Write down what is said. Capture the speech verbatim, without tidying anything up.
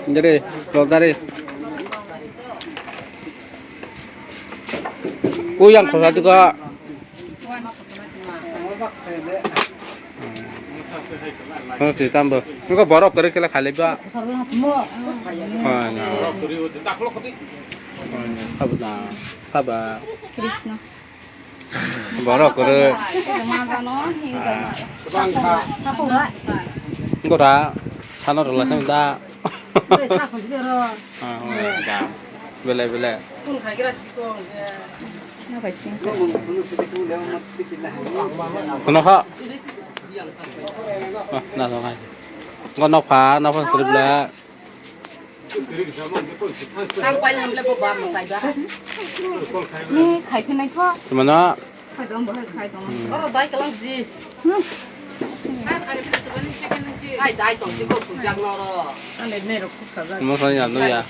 Dere, lo dare. Ku yang khosa tu ka. Ano si tambo. Ko borok kore kela khale ba. Mo. Ha na. Saba. Krishna. Borok kore. Gora. Sano rola sami da. Ah, oh, da. Bele, bele. Kono kha. Ah, na so khai. Kono pha, na pha sribla. Tang pai lam le bo ba mo sai ba. Ni khai phi nai kho. Mana? Khai dong bo khai dong. Hmm. Oro dai kalang ji. Hmm. Khai dai tong ji ko ku jak no ro. Ane ne ro khuk sa ja. Mo sa ya no ya.